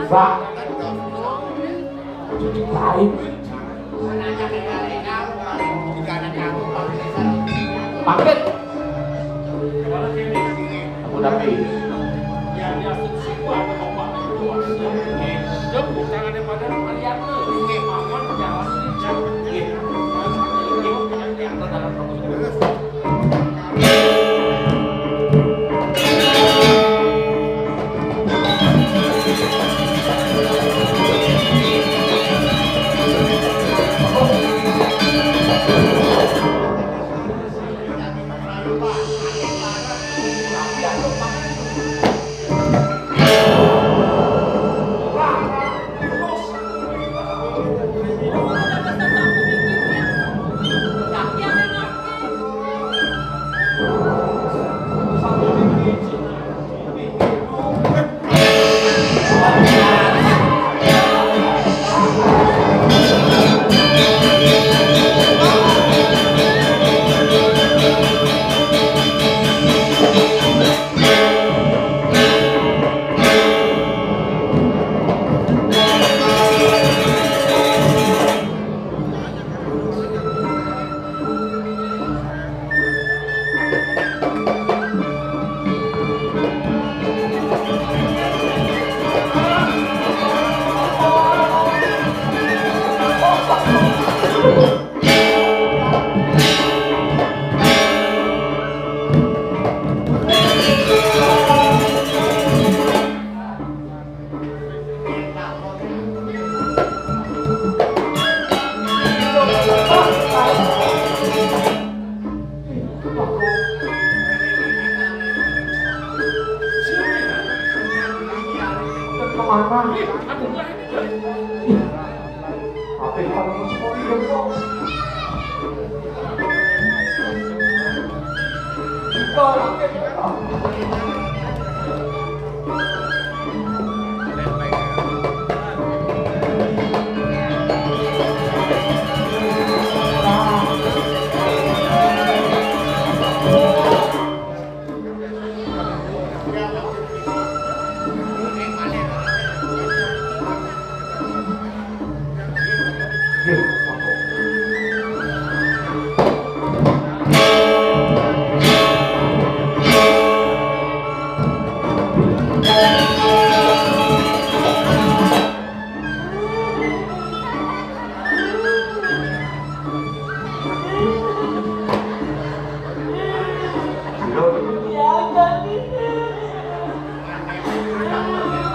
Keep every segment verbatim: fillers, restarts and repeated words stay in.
Pak. Cuci kain. Paket. Aku udah habis. Kemana? Apa yang kamu seperti itu?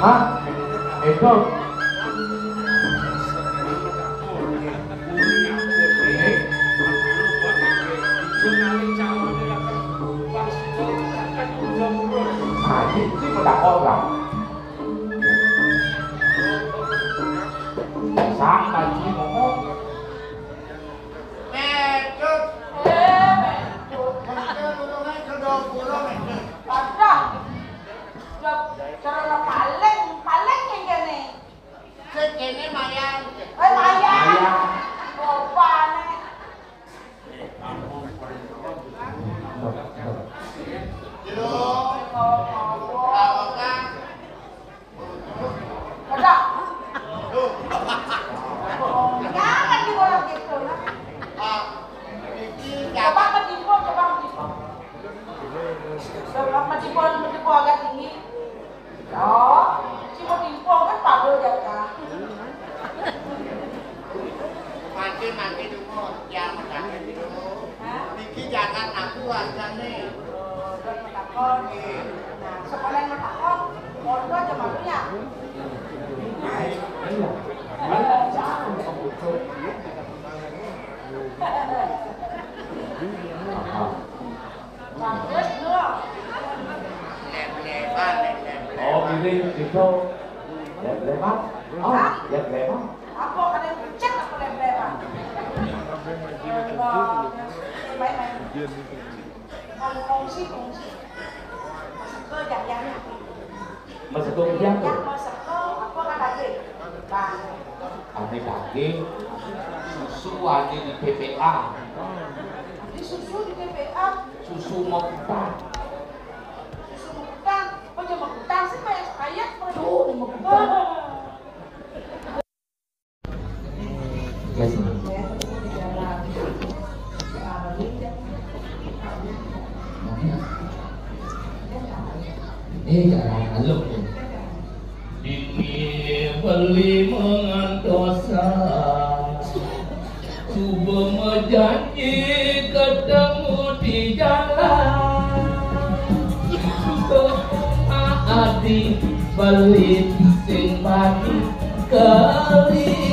Hah? Itu. Nah, ini, ini pendapat lah. Sang tadi ngomong. Metut. Eh, metut. Metut, ngomongnya kedua puluh, metut. Ada. Cara paling, paling yang gini. Sing kene Mayan. Eh, Mayan. Mayan. Opane. Jero. Lawekan. Udah. Jangan dibolak gitu, nah. Ah, iki coba menipu, coba menipu. Coba menipu, menipu agak tinggi. Oh, si mau timpong kan pagel jatah. Mati, mati dulu, jangan mati dulu. Hah? Niki jangan aku aja nih. Oh, udah mau takon. Iya. Nah, sekalian mau takon, mau itu aja malunya. Iya. Iya. Jangan sama itu. Bagus, Bro. Leb-leban, leb-leban. Oh, gini, gitu. Leb-leban? Oh, hah? Leb-leban. Apa, ada yang pecah apa leb-leban? Baik, baik. Kongsi, kongsi. Masuk ke jam-jamnya. Masuk ke jam. Yang masuk ke apa kan tadi? Bang. Ane daging, susu ane di P P A. Di susu di P P A. Susu mau utang. Susu mau utang. Apa jam mau utang sih, Pak? Ayat, Pak. Tuh, mau utang. Ini cara halus. Ini beli mengantosa. Coba berjanji ketemu di jalan. Ke rumah Adi beli sing bagi kelibat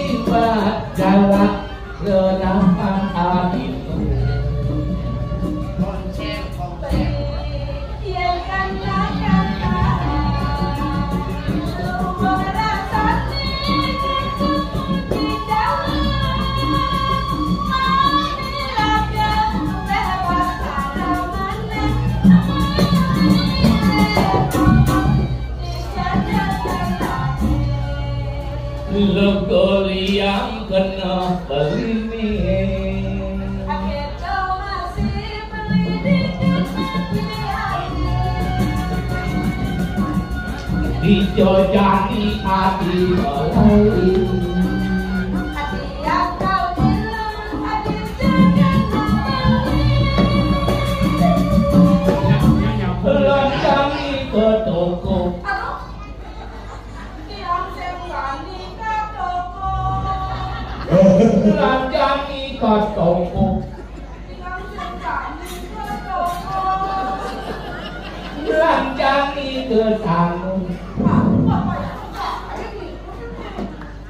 galak. Lenapan adi Lego liang kena beli mie. Dijojani ati beli. Lancangi ke toko. Tiang sing wani ka toko. Lanjangi ka toko. Tiang sing wani ka toko. Lanjangi ke tanu. Aku apa ya?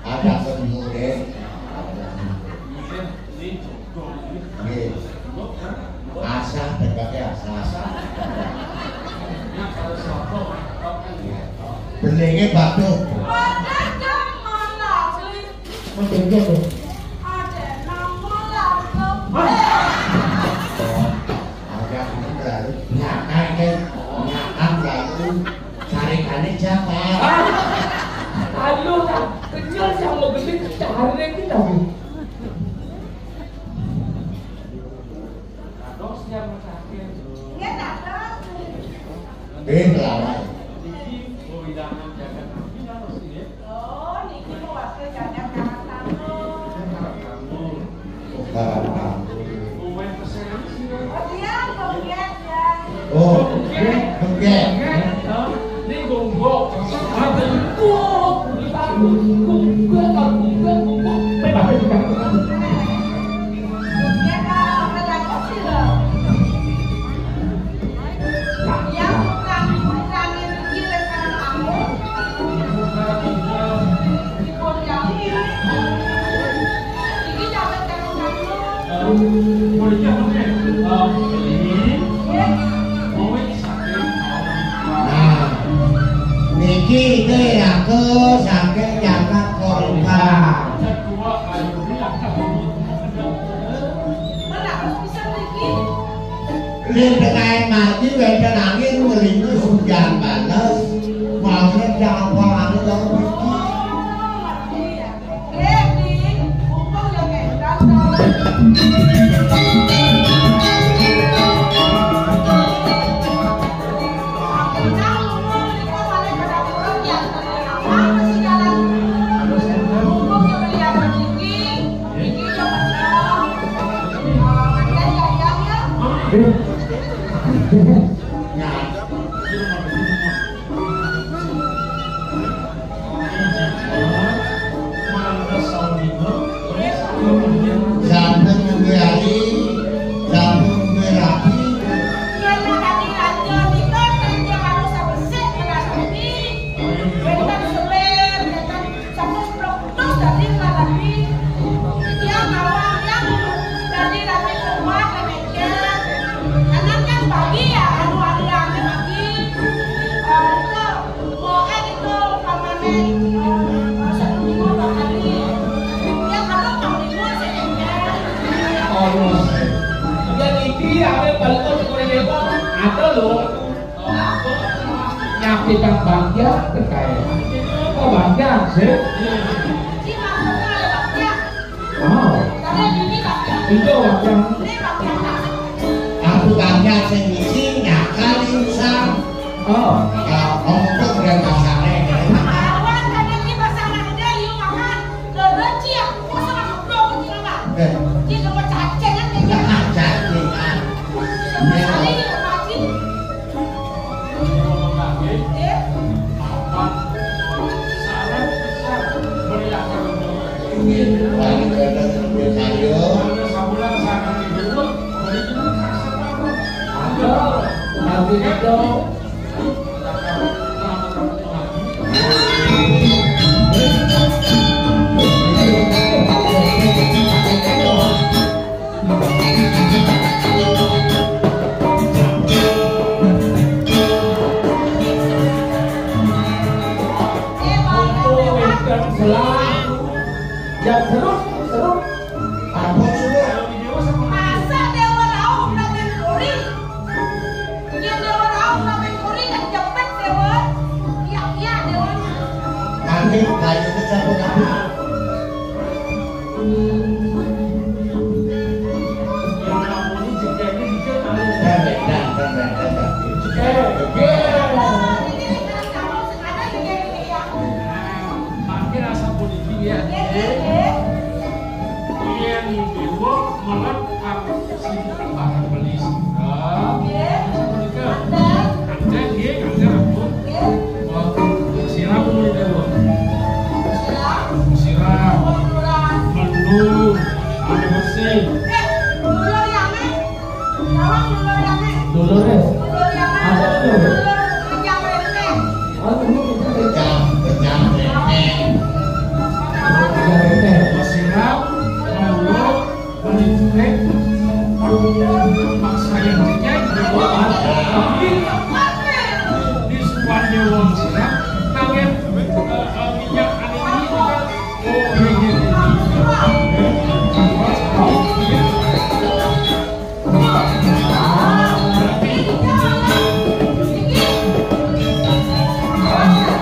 Ada sendiri. Nggih. Asah tegake asah. Belenge batuk. Mendingke to. Ada aku lalu nyakake nyakam lalu sarikane japa. Ayo ta, kenyal sing mau gede cari kita. Dados yang sakit. Nggih, dados. Eh, ngelawan. Iki wewidangan jagat nabi kan mesti ya? Oh, niki mewakil jagat Karang Tanggul. Karang Tanggul. Oh, main persen sih. Oh, dia, oh, dia, dia. Oh, oke, oke. Ini gonggok. Apa itu? Gonggok, gonggok, gonggok. Main apa sih? Nah, niki itu aku saking jagat Korban. Lir tekain mati wénten angin nglindu hujan bales, mawon jawabane lho mriki. Sampun duwe ali, sampun duwe rabi. Yen dadi raja nika kerja harus resik ngrasani. Wénten selir, wénten sampun proktus dadi rabi. Dia ngawang, dia dadi rabi keluar, rabi. Anak kan bagi ya, anu, anu, anu, bagi. Eh, itu Pokoke niku pamane, eh, satu minggu dua kali. Ya, kalau Panglima sih enggak. Oh, iya. Ya, iki ame paling kok sekolah dewa, ada lho. Nyapi kang bagya, terkait. Kok bagya, sih? Iki maksudnya ada bagya. Oh. Itu yang aku tanya sing misi nyakal insan. Oh. Nah, untuk dan masalah ini. Awan tadi ini pasangan dia, yuk makan. Lho, lho, Ci, aku kok sama ngeblok, Ci, Mama. Eh. Ci, cuma cacengan, ya, ya. Cacengan. Ya, Kayune sampun kabeh. Mangke rasa puniki ya. Yen dewa melet sing barang beli sira. Nggih. Punika. Kanten. Kanten nggih, kanten ampun. Nggih. Oh, sira pun dewa. Sira. Sira. Melu. Ada bersih. Eh, dulur ya, Mek. Dulur ya, Mek. Dulur ya. Dulur ya, Mek. Apa dulur? Dulur yang remeh. Oh, dulur itu remeh. Yang, yang remeh. Remeh. Sira. Melu. Melintek, paksa yang cengeng, di suaranya wong siram, kalian, eh, eh, minyak angin ini juga, oh, ini, ini, ini.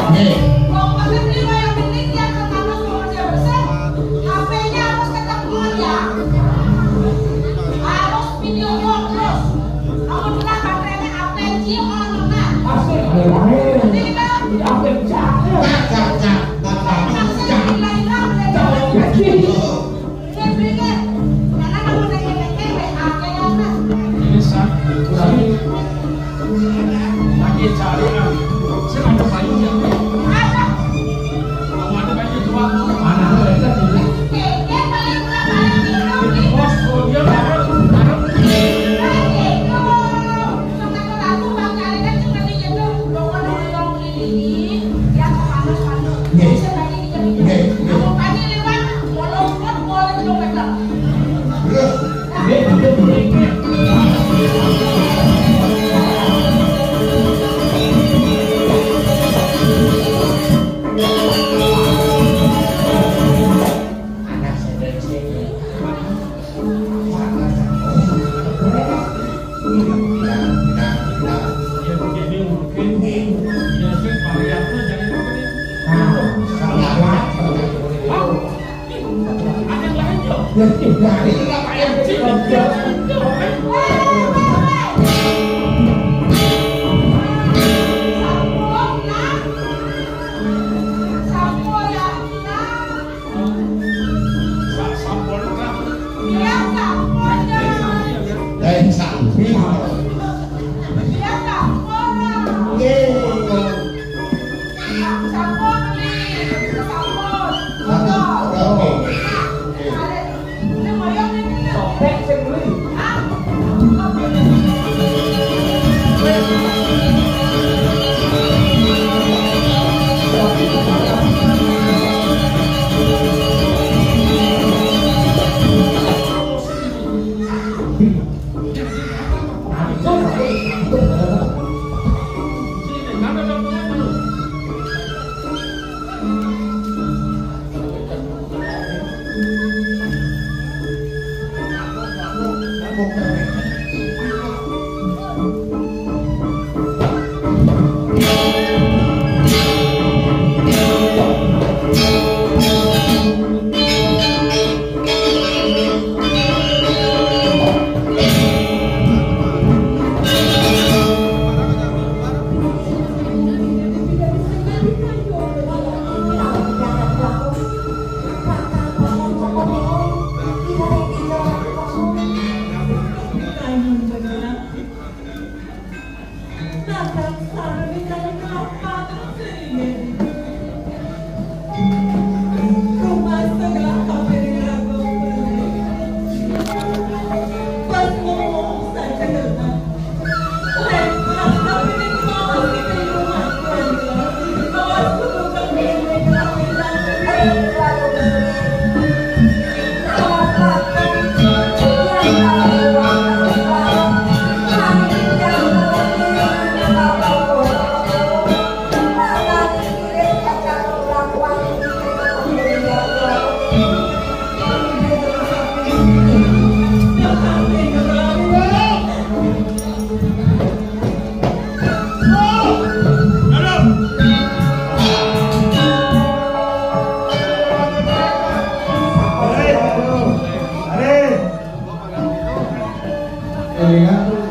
Nih. Pokoknya beli kayak bening ya, terutama kalau dia bersih, H P-nya harus tetap on ya. Harus video call terus. Kamu bilang baterainya apa sih, on, nah. Asik. Jadi kita Cak, cak, cak, cak, cak. Ini sa-, lagi cari, ah. Sing ada bayi ya? Ada. Kalau ada bayi, coba. Mana ada bayi, kan? Bos, oh, dia marah, marah. Nggih. Nggih. Nggih. Anak sedek sini. Anak sedek. Nah, salah. Hah? Ada yang lain, Jo? Ya, tidak. Ini nggak pakai yang kecil. Sa-, sampun, Kak. Iya, sampun, Kak. Eh, sampun. Iya, sampun, Kak. Nggih. Sampun, Kak. Sampun. Sampun. Oke. Oke. Sobek sing beli. Elingan tuh.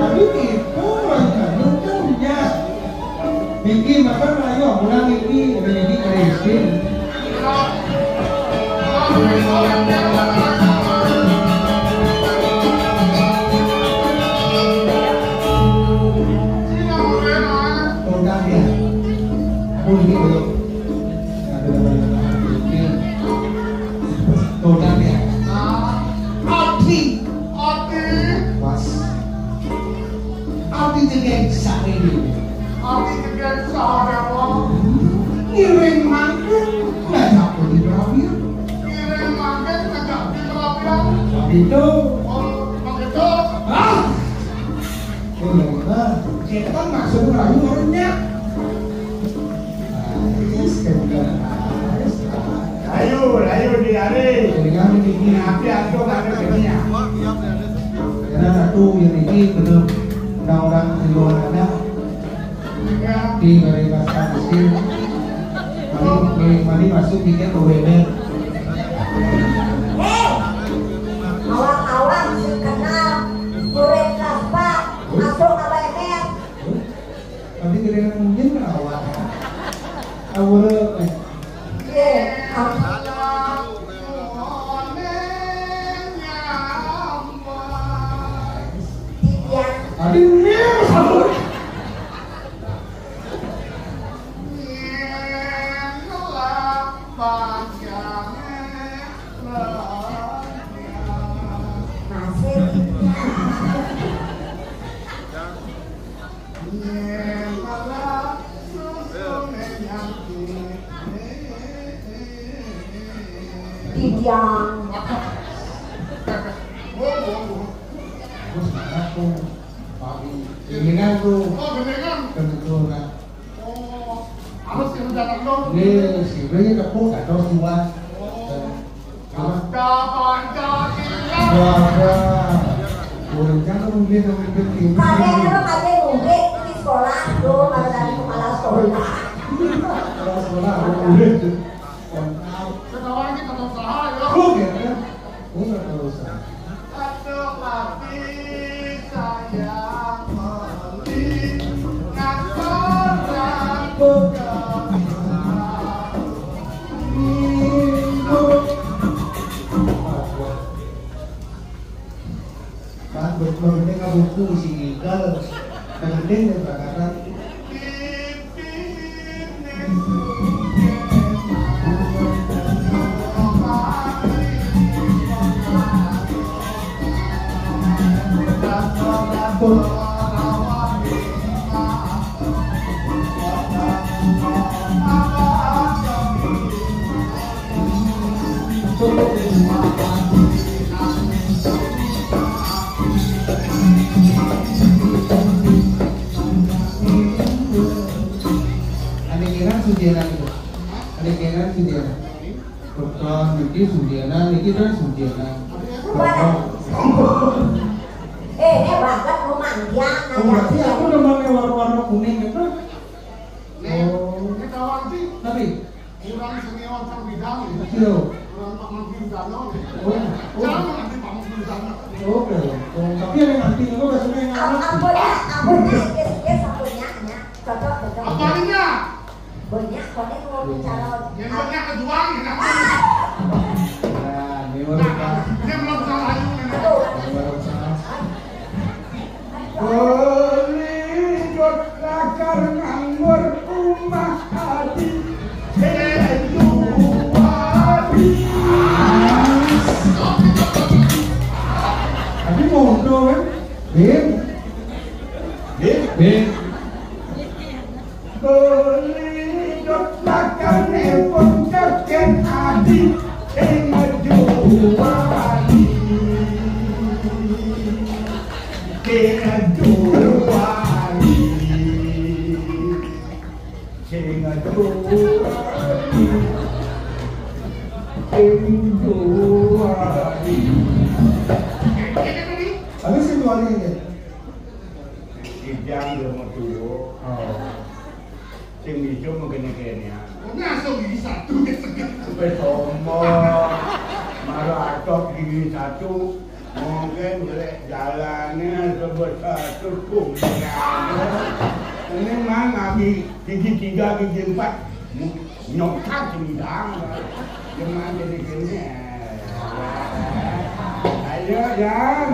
Tapi itu aja, lu kan punya. Niki, maka ayo pulang niki, udah niki kali miskin. Tolong ya. Aku ini belum. Ada banyak. Tolong ya. Adi. Adi. Mas. Adi, jegég saréné. Adi, jegég saréné. Ngiring mangkin ngajak di perapian. Ngiring mangkin ngajak di perapian. Begitu. Oh, begitu. Ah. Oh, bener. Kita maksud merayu orangnya. Ayo, ayo, di hari. Dengan ini, api atau ada dunia. Karena satu yang ini benar undang-undang di luar ada di dari pasar mesin. Mari, mari, mari masuk tiket ke W B. Hei, awak-awak sing kenal murid Laspa masuk ke W B. Tapi kira mungkin awak. Awal. Iya. Tadi ini sama. Masih. Titiang. Terus aku pagi. Geningan tuh. Oh, geningan. Kebetulan. Oh, apa sih rencana lo? Nih, si Bre tepuk atau suan. Oh. Apa? Kapan kaki? Wah, wah. Rencana mungkin mungkin. Kadé, apa kadé mungkin di sekolah tuh, kalau dari kepala sekolah. Kepala sekolah, mungkin. Sekarang kita usaha, ya. Oke, ya. Usaha, usaha. Kan betul ini kabuku si Igal. Penting ya, Pak. Ada kira sudah lagi. Ada kira sudah. Betul, niki Sudiana, niki kan Sudiana. Betul. Eh, ini banget lu manggian. Oh, berarti aku udah pakai warna-warna kuning itu. Nih, oh. Ini kawan sih. Tapi kurang senior sang bidang ya. Iya. Kurang Pak Menteri Udano ya. Oh, oh. Jangan nanti Pak Menteri Udano. Oke. Oh, tapi ada yang nanti juga suka yang anak. Ampunnya, ampunnya, yes, yes, ampunnya, ya. Cocok, cocok. Apanya? Banyak, banyak mau calon. Yang banyak kejuang, ya, kan? Nah, ini baru pas. Ini belum salah, ayo, ini. Aduh. Ini baru pas. Beli jod lakar nganggur rumah adi. Itu adi. Tapi mau dong, kan? Bim. Bim. Bim. Beli dot lakane wong kaken adi ing Juwali. Ing Juwali. Ing Juwali. Ing Juwali. Habis itu hari ini. Kijang dia mau tuyul. Oh. Sing bisa mung kene-kene. Ini langsung gigi satu, gitu. Wis sombong. Malah atok gigi satu. Mungkin jelek jalannya sebesar cukup. Ini mah ngambil gigi tiga, gigi empat. Nyokap sendang. Cuman jadi gini. Ayo, Jan.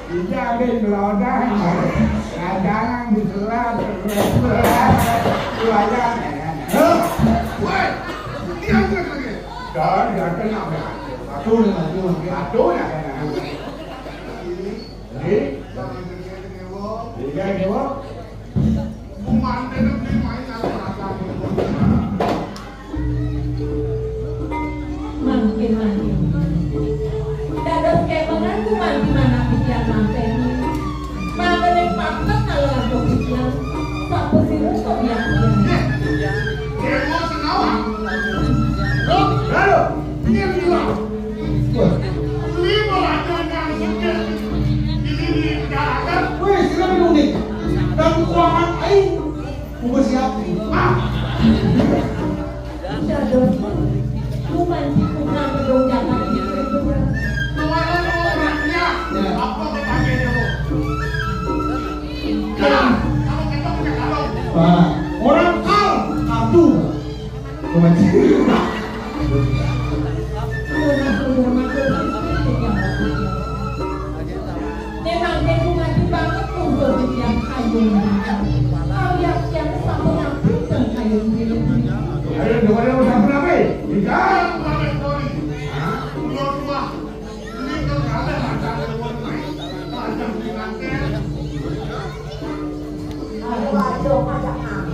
Iya, ambil melodang. Nah, jangan diselat. Lu aja. Woi, diangkat lagi. Jangan, jangan kena, ya. Satu lagi, satu lagi. Satu lagi. Ini. Iya, iya. Mangkin, mangkin. Dados kemengan kumanti manah pikiran mangkene. Mangkene patut kalawan pikiran. Sapa sira kok biasa? Dewa Senawa. Loh, halo. Piye, Dewa? Wah. Beli malah ada yang sugih. Ini di daratan. Weh, sira minum nih. Dan kuaman aing. Bungkus siap. Ah. Dados, kumanti putra gedung jagat iki. Tuan orangnya. Ya. Apa kepanggilnya, Bu? Ya. Kalau kita punya kalung. Wah, orang kal, kartu. Kumanti. Memang aku mati banget untuk yang kayu. Kau yang siapa sampun aku dan kayu ini. Ayo, dengar yang sampun apa? Ikan. Hah? Belum dua. Ini tuh kalah macam macam di lantai. Aduh, aduh, macam apa?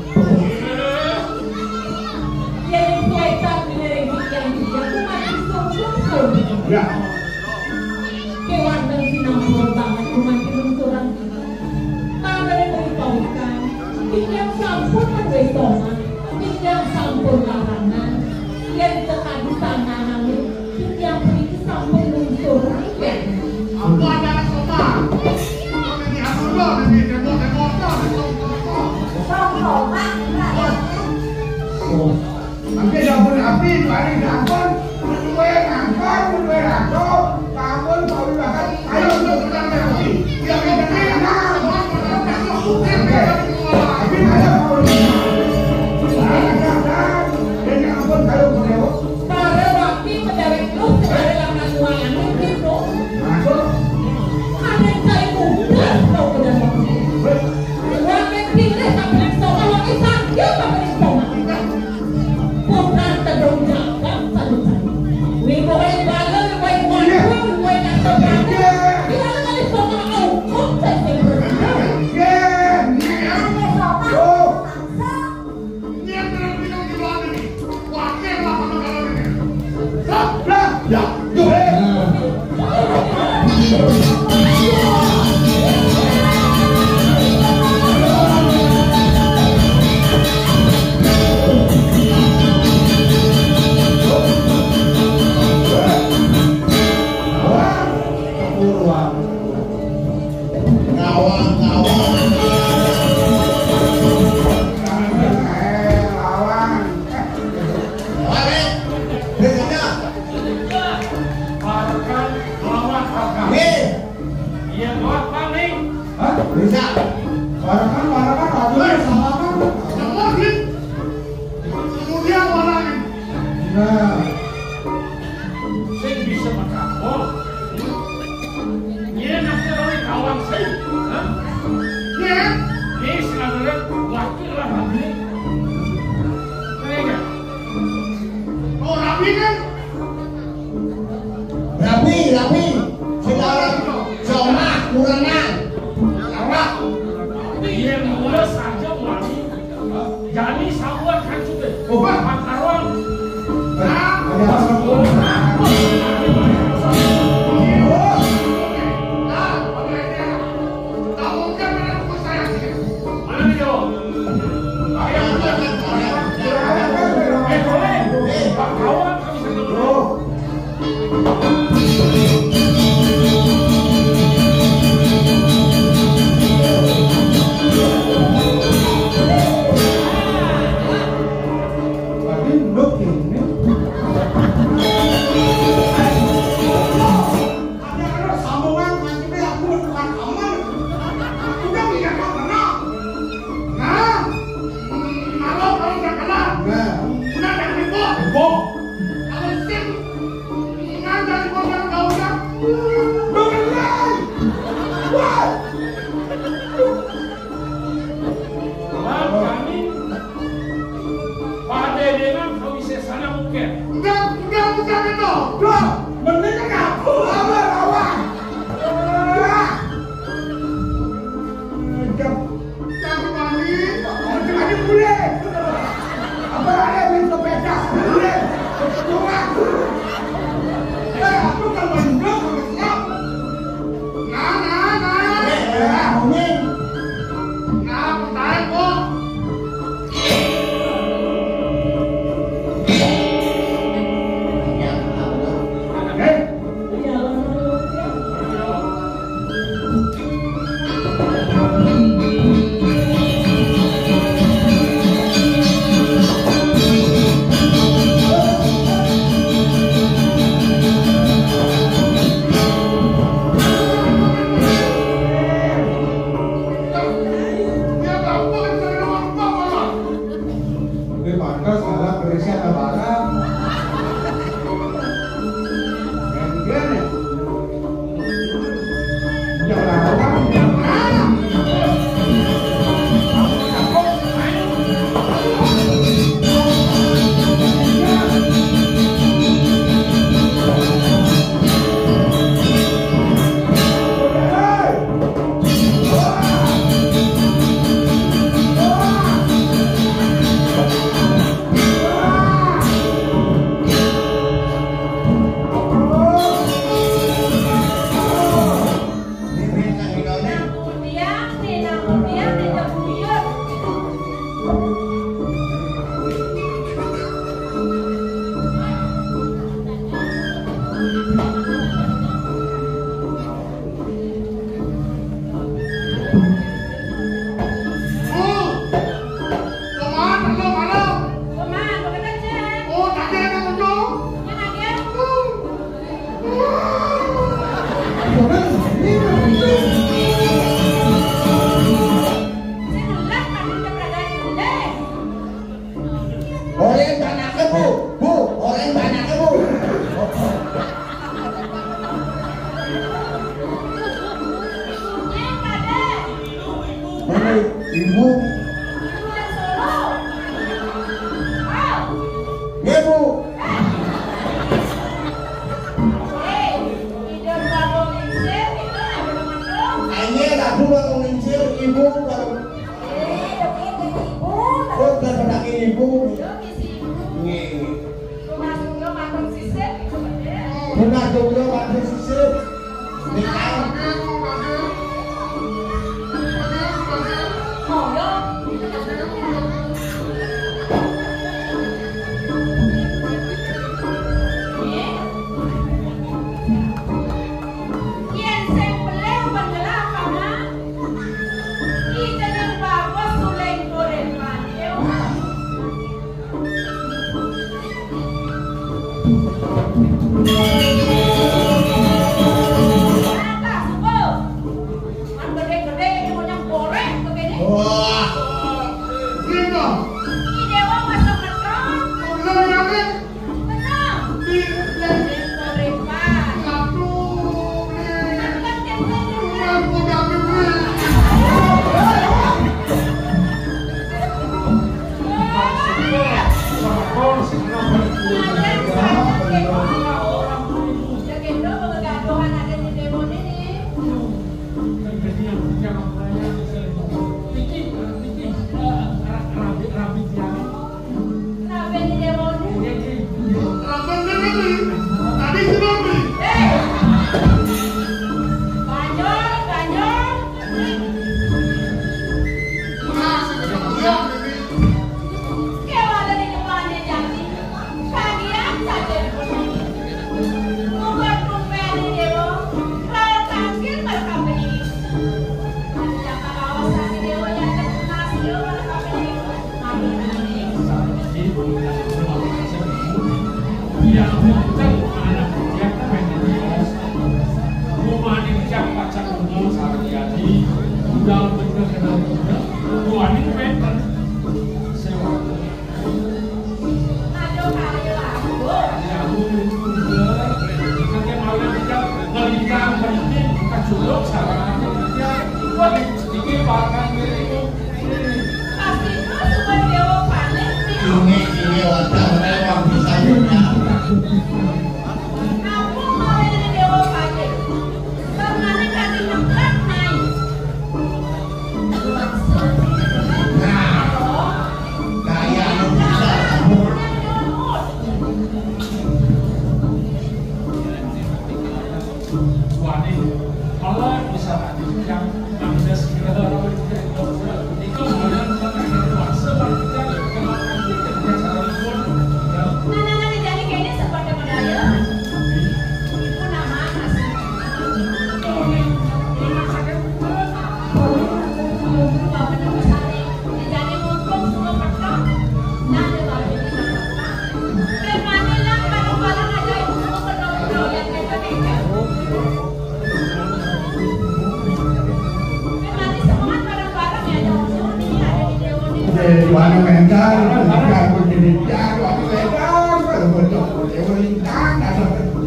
Yen kuetan ngiring titiang-titiang, kumanti sungkem-sungkem. Ya. Kewanten sinampura banget kumanti lungsuran. Mangkene mriki pawikan, titiang sampun duwe soman, titiang sampun larangan. Yen tekadi sanganane, titiang puniki sampun lungsur. Apa ada sopan? Ini anu lo, ini demo-demo lo, ini sopan. Sopan, enggak ya? Oh. Mangke sampun api, mari sampun. Kowe ngangkon, kowe raso, sampun pawi bakat. Ayo, untuk menang api. Yang penting, ayo, ayo, ayo. Para bakti pendewek lu, para lanang wangi gitu. Masuk. Ada yang cari muda, kau ke dalam. Wah, pilih tapi yang sama lagi sakit, tapi yang sama. Putra tedong jagat, satu-satu. Wih, pokoknya bangga, wih, wih, wih, wih, wih, kata bangga. Dia ada kali sama, oh, kok saya berhenti? Ngawang, ngawang. Lawan, eh. Lawan, eh. Warakan, lawan, Warkan. Wih. Iya, lawan, Pak, nih. Hah? Bisa. Warakan, Warakan, Ratu, eh, sama kan? Sama, nih. Kemudian, Warakan. Nah. Sing bisa makaon. Yen nek ora kawan sing, ha? Yen? Yen sing ora wakil lah, Rabi. Kaya gak? Oh, Rabi kan? Rabi, Rabi. Sing ora somah, kurenan. Awak. Yen mulus aja wani. Jani sabuat hancur deh. Oh, Pak. Pak Karwan. Pak. Ada apa? Mana dia? Ayo, eh, boleh. Pak Karwan, kami satu dulu. Jangan dong. Loh, mending ke aku, apa, apa? Ah. Jangan mandi, jangan mandi boleh. Apa ada di sepeda? Boleh. Kurang. Eh, aku kan mandi, aku siap. Nah, nah, nah. Eh, eh, Mumin. Nah, pertahan, kok. Tapi pantas salah berisi ada barang. Gantian ya? Udah berapa? Udah berapa? Orang banyak, Bu. Bu, orang banyak, Bu. Ini ibu. Ya, Bu. Ayo, lagu bangun lincir, ibu bangun. Oh, udah pernah ibu. Nggih. Bunga tunggal manten sisip. Nikah. Yen sing pelih pengelakanan, iki jeneng bagus suling uripan. Wah. Iki dewa pasang metron. Bener ya, Nek? Bener. Di, di, Uripan. Aduh, Nek. Kan kan kan kan. Rumah muda, Nek. Tadi si Mami. Banyak, banyak. Nah, sekarang dia ini. Kayak ada di depannya jadi. Kagian saja di depannya. Aku malah jadi dewa pake. Karena ini kaki nyemplak naik. Nah, gaya lu bisa. Wani, malah bisa yang Nah, nah, nah, jadi kayaknya sempat ada modalnya. Ibu nama nasi. Tuane mental, mental, mental, tuane mental,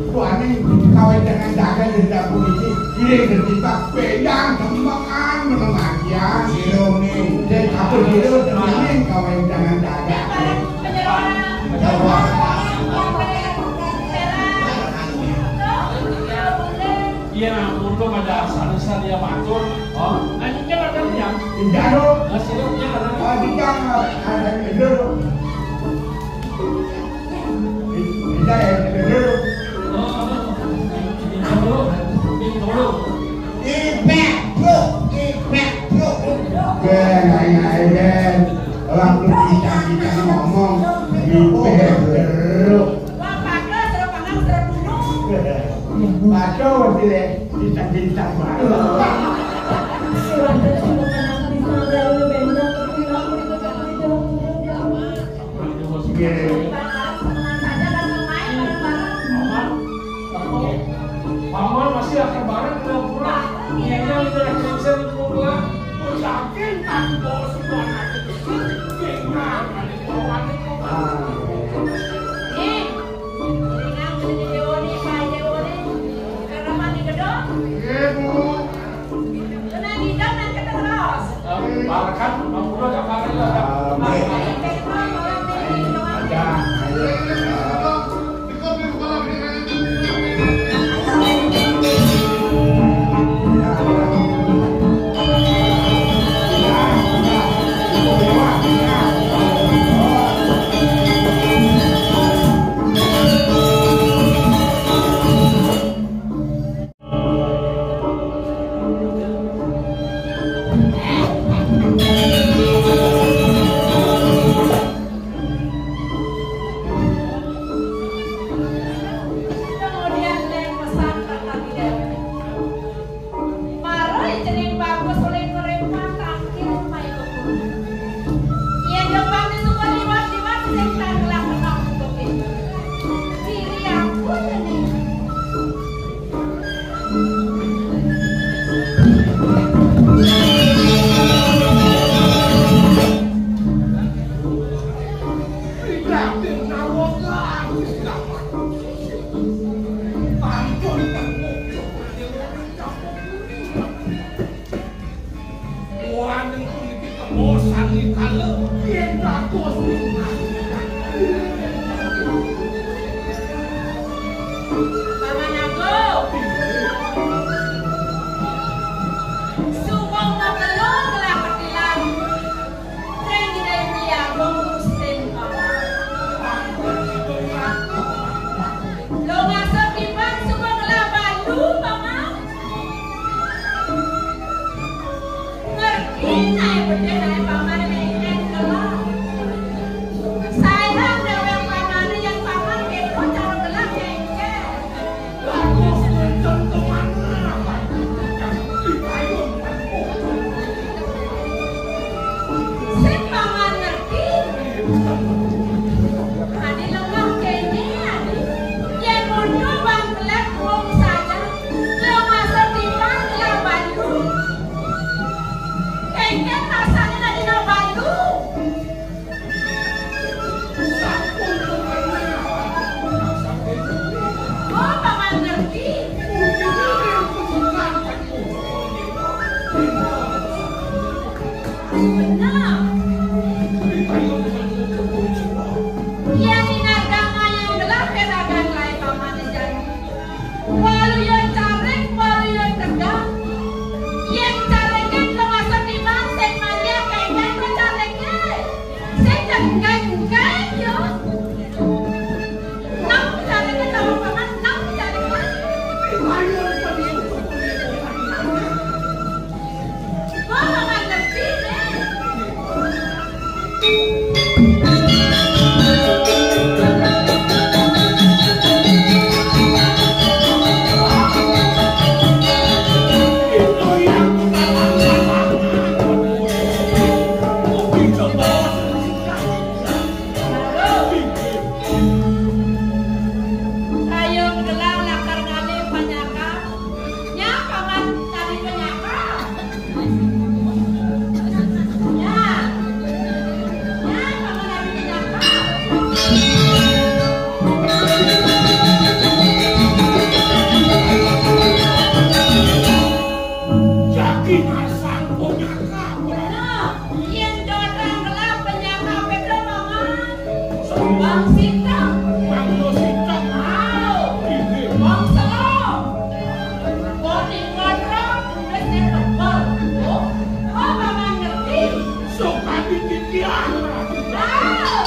tuane kawentangan dagang dendam polisi, ini ketimbang bendang, temengan, menengan, ya. Sirone. Jadi apa dia, temenin kawentangan dagang. Iya, untung ada salusan dia matur. Oh, lanjutnya ada yang. Tidak, dong. Hasilnya ada. Oh, tidak, ada yang bener. Tidak, yang bener. Oh, oh, oh. Ini dulu. Ini dulu. Ibak, Bro. Ibak, Bro. Ben, ayo, ayo, Ben. Orang belum bisa kita ngomong. Ibak, Bro. Wah, pakai, suruh pangan, suruh duduk. Baca, Bro. Bintang-bintang baru. Paman, Paman masih akan bareng dengan pulang. Iya, iya, iya, iya, iya, iya, iya. Yakin tak bos, Paman. Nih, ini kan jadi dewa nih, Pak Dewa nih. Karena mandi gedong. Iya, Bu. Tenang, kita terus. Bahkan, Pak Guru ada kemarin lah. Ayo, ayo, ayo. Ada, ayo. Kemudian Leng pesan kata tidak. Mara cening bagus oleh kerempatan. Yen Jepang disuka liwat-liwat sing tak kelak-kelak untuk itu. Diri aku nih. Wah, nang puniki kebosan ing kala yen dados. Paman Agung. Suwung mapelung lah petilan. Ring Hyang Agung Gustin Paman. Lo maksud tiban suka ngelaban lu, Paman? Ngerti nae bedhe nae Paman mengken kelak. Sairang dewek Paman yang Paman kepo cara kelak mengken. Sing Paman ngerti. Adi lemah kene, adi. Yen mundur bangkelan wong saja, lemah setiman lambandu. Kengken rasane adi lambandu. Oh, Paman ngerti. Benar. Enggak, yo. Nang cari ke tahu paman, nang cari ke. Wah, paman ngerti, deh. Ayo, gelang lakar ngalih panyakal. Nya paman tadi panyakal. Nya. Nya paman tadi panyakal. Jaki masang panyakal. Bener. Yén dodang gelah penyakal beda, Paman. Bang Siteng. Bang Siteng. Au. Inggih. Bang Selong. Boni Gondrong, wis tebel. Oh, oh, Paman ngerti. Suka dititiang. Au.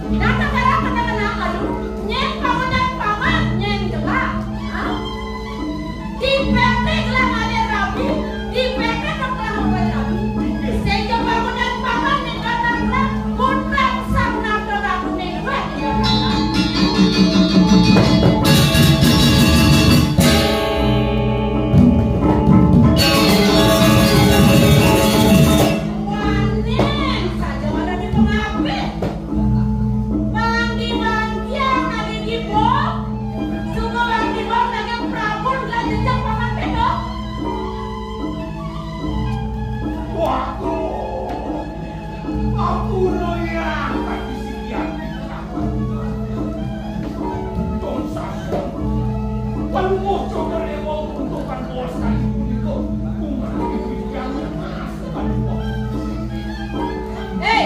Nah, sekarang kata kenal, aduh, nyén bangunan paman, nyén gelah. Hah? Di P T gelah ngalih rabi, di P T dong gelah ngalih rabi. Sehingga bangunan paman nih kata gelah, gudang sang naga rabu nih, wah, iya, iya. Wanin saja malah di pengapit. Bang di bang tiang lagi gibok. Suku bang di bang lagi prabun gelah jejak paman pedok. Waduh. Ampun, ya, tapi si Kian. Dong sasong. Waduh, bocor dari wong untuk kan bos kali ini kok. Bunga yang masuk kan. Hei.